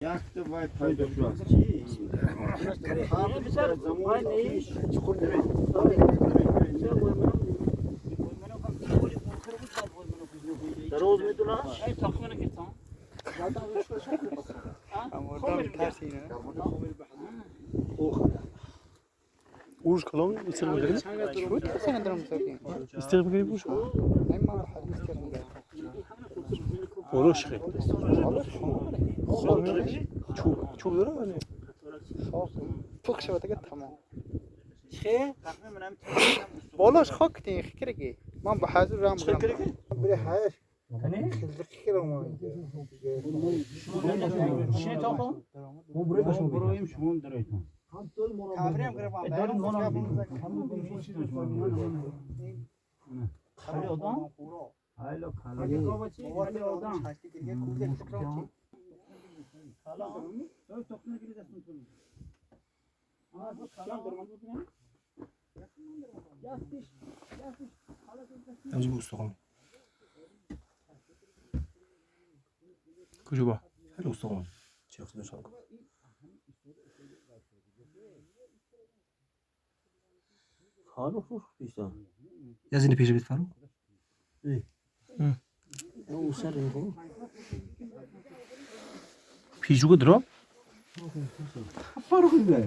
Якта вай пайдо шудааст. Чӣ? Қабл замони пеш чуқур. Дароз медуна? Уж калом истиғ мекунӣ? Истиғ мекунӣ уж? Боло шихе. Чӯб, чӯб дора не? Пух шавад агар тамом. Болош хок тин хикриги. Ман ба ҳазур рам. Бире ҳаяш. Буроим шумо даройтон. Амзи устухон. Куҷо ба? Хеле устухон. Чӣ худашон. Фарух писа. Язини пеша бит Фарух? Пижуга дро? Фарух иде.